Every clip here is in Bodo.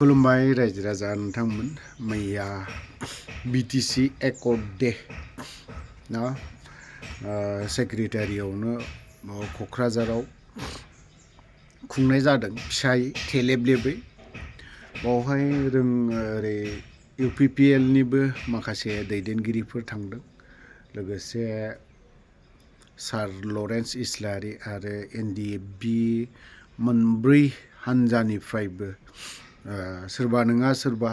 खुलुमबाय रायजो राजा नोंथांमोन मैया बिटिसि एकर्ड डे ना सेक्रेटारियावनो क'क्राझाराव खुंनाय जादों फिसायै थेलेबलेबै बावहाय ओरै UPPLनिबो माखासे दैदेनगिरिफोर थांदों लोगोसे सार लरेन्स इस्लारि आरो NDFB मोनब्रै हानजानिफ्रायबो सोरबा नङा सोरबा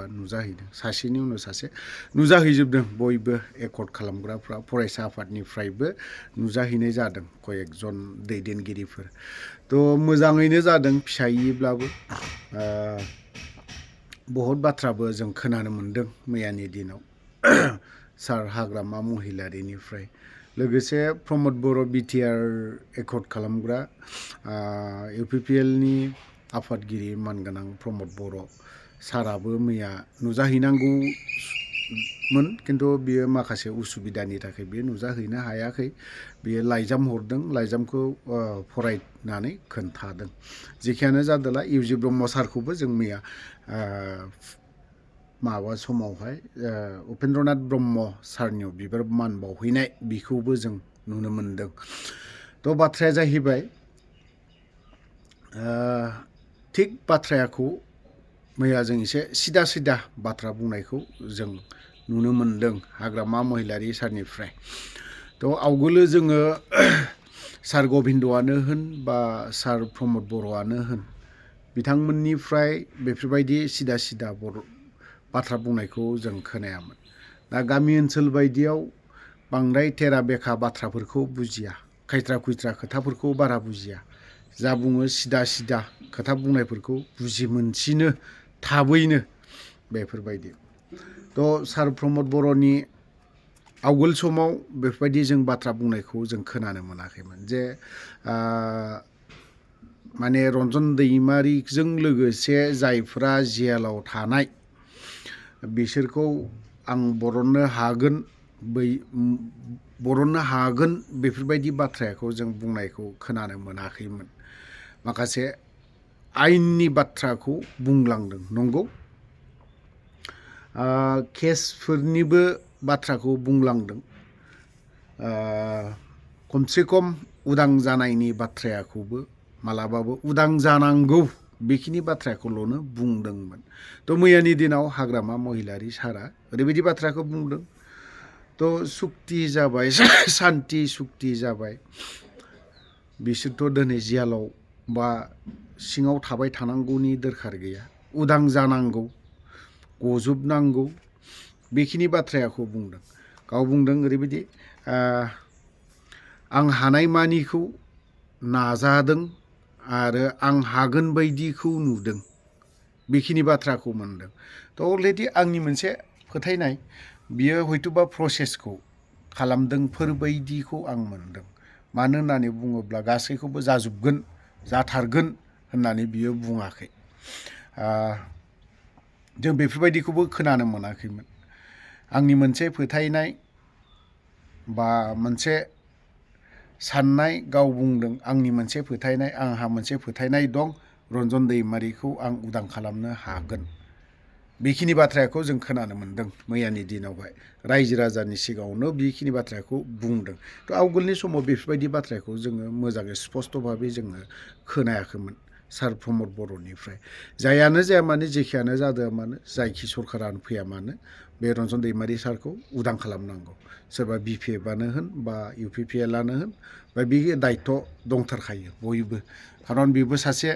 नुजाहैदों सासेनि उनाव सासे नुजाहैजोबदों बयबो एकर्ड खालामग्राफ्रा फरायसा आफादनिफ्रायबो नुजाहैनाय जादों कयेकजन दैदेनगिरिफोर थ' मोजाङैनो जादों फिसायैब्लाबो बहुद बाथ्राबो जों खोनानो मोन्दों मैयानि दिनाव सार हाग्रामा महिलारिनिफ्राय लोगोसे प्रमद बर' BTR एकर्ड खालामग्रा UPPLनि आफादगिरि मानगोनां प्रमद बर' साराबो मैया नुजाहैनांगौमोन किन्तु बियो माखासे उसुबिदानि थाखाय बियो नुजाहैनो हायाखै बियो लाइजाम हरदों लाइजामखौ फरायनानै खोन्थादों जेखियानो जादोला UG ब्रह्म सारखौबो जों मैया माबा समावहाय उपेन्द्रनाथ ब्रह्म सारनियाव बिबार मान बावहैनाय बिखौबो जों नुनो मोन्दों थ' बाथ्राया जाहैबाय थिग बाथ्राखौ मैया जों एसे सिदा बाथ्रा बुंनायखौ जों नुनो मोन्दों हाग्रामा महिलारि सारनिफ्राय थ' आवगोलो जोङो सार गबिन्दआनो होन बा सार प्रमद बर'आनो होन बिथांमोननिफ्राय बेफोरबायदि सिदा बाथ्रा बुंनायखौ जों खोनायामोन दा गामि ओनसोल बायदियाव बांद्राय तेरा बेखा बाथ्राफोरखौ बुजिया खायथ्रा खुयथ्रा खोथाफोरखौ बारा बुजिया जा बुङो सिदा खोथा बुंनायफोरखौ बुजि मोनसिनो थाबैनो बेफोरबायदि थ' सार प्रमद बर'नि आवगोल समाव बेफोरबायदि जों बाथ्रा बुंनायखौ जों खोनानो मोनाखैमोन जे माने रन्जन दैमारिजों लोगोसे जायफ्रा जेलाव थानाय बिसोरखौ आं बरननो हागोन बेफोरबायदि बाथ्राखौ जों बुंनायखौ खोनानो मोनाखैमोन माखासे आयेननि बाथ्राखौ बुंलांदों नंगौ केसफोरनिबो बाथ्राखौ बुंलांदों खमसे खम उदां जानायनि बाथ्राखौबो मालाबाबो उदां जानांगौ बेखिनि बाथ्राखौल'नो बुंदोंमोन थ' मैयानि दिनाव हाग्रामा महिलारि सारा ओरैबायदि बाथ्राखौ बुंदों थ' सुक्ति जाबाय सान्ति सुक्ति जाबाय बिसोरथ' दिनै जेलाव बा सिङाव थाबाय थानांगौनि दरखार गैया उदां जानांगौ गजोबनांगौ बेखिनि बाथ्राखौ बुंदों गाव बुंदों ओरैबायदि आं हानायमानिखौ नाजादों आरो आं हागोन बायदिखौ नुदों बेखिनि बाथ्राखौ मोनदों थ' अलरेडि आंनि मोनसे फोथायनाय बियो हयथ'बा प्रसेसखौ खालामदोंफोरबायदिखौ आं मोनदों मानो होननानै बुङोब्ला गासैखौबो जाथारगोन होननानै बियो बुङाखै जों बेफोरबायदिखौबो खोनानो मोनाखैमोन आंनि मोनसे फोथायनाय बा मोनसे साननाय गाव बुंदों आंनि मोनसे फोथायनाय आंहा मोनसे फोथायनाय दं रन्जन दैमारिखौ आं उदां खालामनो हागोन बेखिनि बाथ्राखौ जों खोनानो मोन्दों मैयानि दिनावहाय रायजो राजानि सिगाङावनो बेखिनि बाथ्राखौ बुंदों थ' आवगोलनि समाव बेफोरबायदि बाथ्राखौ जोङो मोजाङै स्पस्ट भाबै जोङो खोनायाखैमोन सार प्रमद बर'निफ्राय जायानो जाया मानो जेखियानो जादों मानो जायखि सरकारानो फैया मानो बे रन्जन दैमारि सारखौ उदां खालामनांगौ सोरबा BPFआनो होन बा UPPLआनो होन बा बे दायथ' दंथारखायो बयबो खारन बेबो सासे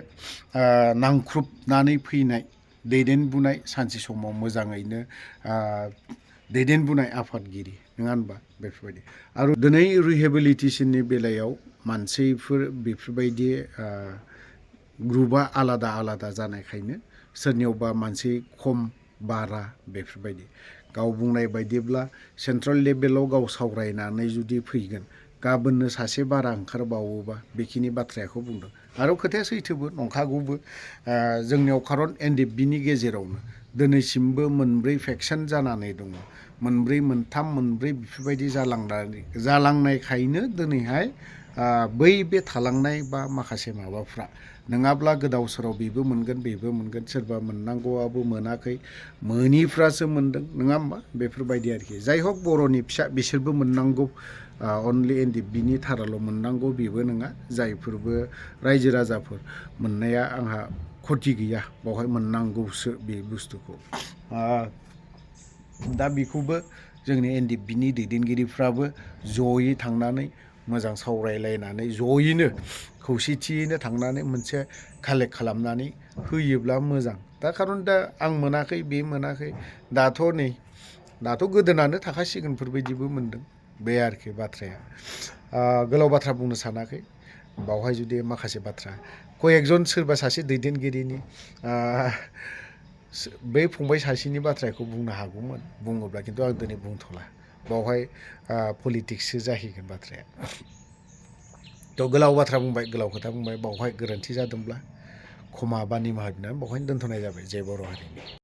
नांख्रुबनानै फैनाय दैदेनबोनाय सानसे समाव मोजाङैनो दैदेनबोनाय आफादगिरि नङा होनबा बेफोरबायदि आरो दिनै रिहेबिलिटेसननि बेलायाव मानसिफोर बेफोरबायदि ग्रुपआ आलादा जानायखायनो सोरनियावबा मानसि खम बारा बेफोरबायदि गाव बुंनाय बायदिब्ला सेन्ट्रेल लेभेलाव गाव सावरायनानै जुदि फैगोन गाबोननो सासे बारा ओंखारबावोबा बेखिनि बाथ्राखौ बुंदों आरो खोथाया सैथोबो नंखागौबो जोंनियाव खारन NDFBनि गेजेरावनो दिनैसिमबो मोनब्रै फेक्सन जानानै दङ मोनब्रै बेफोरबायदि जालांनायखायनो दिनैहाय बै बे थालांनाय बा माखासे माबाफ्रा नङाब्ला गोदाव सोराव बेबो मोनगोन बेबो मोनगोन सोरबा मोननांगौआबो मोनाखै मोनिफ्रासो मोनदों नङा होमबा बेफोरबायदि आरोखि जाय हक बर'नि फिसा बिसोरबो मोननांगौ अनलि एनडिएफबिनि थाराल' मोननांगौ बेबो नङा जायफोरबो रायजो राजाफोर मोननाया आंहा खथि गैया बावहाय मोननांगौसो बे बुस्थुखौ दा बेखौबो जोंनि एनडिएफबिनि दैदेनगिरिफ्राबो जयै थांनानै मोजां सावरायलायनानै जयैनो खौसेथियैनो थांनानै मोनसे कालेक्ट खालामनानै होयोब्ला मोजां दा खारन दा आं मोनाखै बे मोनाखै दाथ' गोदोनानो थाखासिगोनफोरबायदिबो मोनदों बे आरोखि बाथ्राया गोलाव बाथ्रा बुंनो सानाखै बावहाय जुदि माखासे बाथ्रा कयेकजन सोरबा सासे दैदेनगिरिनि बै फंबाय सासेनि बाथ्राखौ बुंनो हागौमोन बुङोब्ला खिन्थु आं दिनै बुंथ'ला बावहाय पलिटिक्ससो जाहैगोन बाथ्राया थ' गोलाव बाथ्रा बुंबाय गोलाव खोथा बुंबाय बावहाय गोरोन्थि जादोंब्ला क्षमा बा निमाहा बिनानै बावहायनो दोनथ'नाय जाबाय जय बर' हारिनि